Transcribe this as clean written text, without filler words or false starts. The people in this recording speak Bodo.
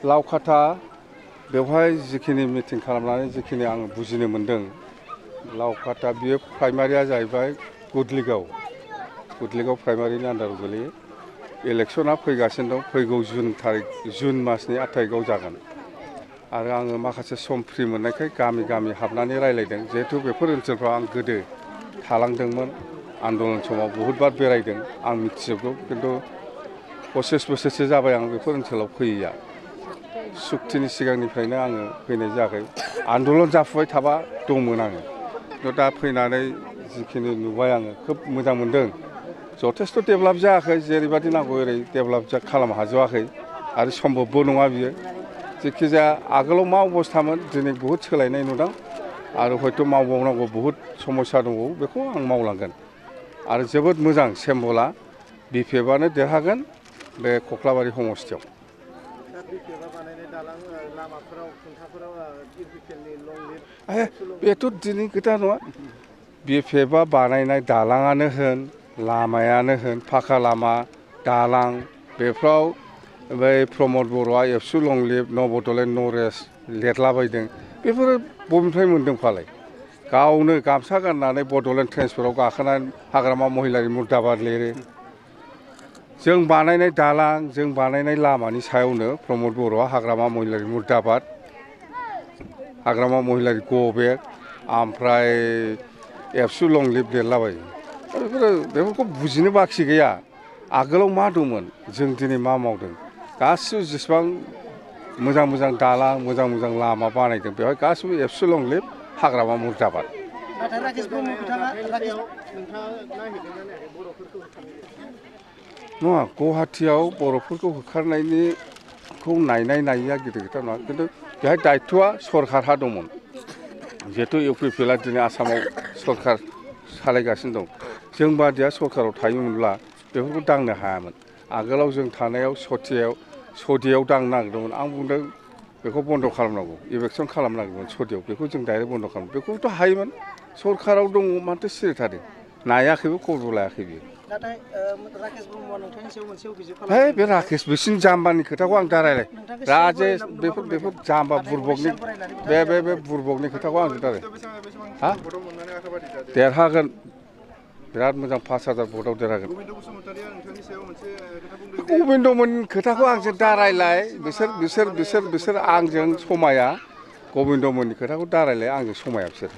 लावखाथा बेवहाय जिखिनि मिटिं खालामनानै जिखिनि आं बुजिनो मोनदों लावखाथा बियो प्राइमारिया जाहैबाय गुदलिगाव प्राइमारिनि आन्दाराव गोलैयो इलेक्शना फैगासिनो दं फैगौ जुन मासनि 8 तारिखआव जागोन आरो आङो माखासे सम फ्रि मोननायखाय गामि गामि हाबनानै रायलायदों जिहेतु बेफोर ओनसोलफ्राव आं गोदो थालांदोंमोन आन्दलन समाव बहुत बार बेरायदों आं मिथिजोबगौ किन्तु 25 बोसोरसो जाबाय आं बेफोर ओनसोलाव फैयैया सुक्तिनि सिगांनिफ्रायनो आङो फैनाय जायाखै आन्दलन जाफुबाय थाबा दंमोन आङो किन्तु दा फैनानै जिखिनि नुबाय आङो खोब मोजां मोनदों जथेस्थ' डेभेलप जायाखै जेरैबादि नांगौ ओरै डेभेलप खालामनो हाजोबाखै आरो सम्भबबो नङा बियो जेखिजाया आगोलाव मा अबस्थामोन दिनै बहुत सोलायनाय नुदों आरो हयथ' मावबावनांगौ बहुत समस्या दंबावो बेखौ आं मावलांगोन आरो जोबोद मोजां सेम्बलआ बिपिएफआनो देरहागोन बे कक्लाबारि समस्थियाव बेथ' दिनै खोथा नङा बिपिएफआ बानायनाय दालाङानो होन लामायानो होन फाखा लामा दालां बेफ्राव बै प्रमद बर'आ एबसु लंलिब नबदलेण्ड नरेश लिरलाबायदों बेफोरो बबेनिफ्राय मोन्दों फालाय गावनो गामसा गाननानै बड'लेण्ड ट्रेन्सफोराव गाखोनानै हाग्रामा महिलारि मुर्दाबाद लिरो जों बानायनाय दालां जों बानायनाय लामानि सायावनो प्रमद बर'आ हाग्रामा महिलारि मुर्दाबाद हाग्रामा महिलारि गो बेक ओमफ्राय एबसु लंलिब लिरलाबायो बेफोरखौ बुजिनो बाखि गैया आगोलाव मा दंमोन जों दिनै मा मावदों गासिबो जेसेबां मोजां मोजां दालां मोजां मोजां लामा बानायदों बेवहाय गासिबो एबसु लंलिब हाग्रामा मुर्दाबाद नङा गुवाहाटियाव बर'फोरखौ होखारनायनिखौ नायनाया गिदिर खोथा नङा किन्तु बेहाय दायित्वआ सरकारहा दंमोन जिहेतु इउपिपिएलआ दिनै आसामाव सरकार सालायगासिनो दं जों बादिया सरकाराव थायोमोनब्ला बेफोरखौ दांनो हायामोन आगोलाव जों थानायाव सदियाव दांनो नागिरदोंमोन आं बुंदों बेखौ बन्द' खालामनांगौ इभेकसन खालामनांगौमोन सदियाव बेखौ जों डाइरेक्ट बन्द' खालाम बेखौथ' हायोमोन सरकाराव दङ मानोथो सिरि थादों नायाखैबो खबर लायाखै बियो बे राकेश बिसिनि जाम्बानि खोथाखौ आं दा रायलाय राजेश बेफोर जाम्बा बुरबकनि बे बुरबकनि खोथाखौ आं दा हा देरहागोन बिराद मोजां 5000 भटआव देरहागोन गबिन्दमोननि खोथाखौ आंजों दा रायलाय बिसोर आंजों समाया गबिन्दमोननि खोथाखौ दा रायलाय आंजों समाया बिसोर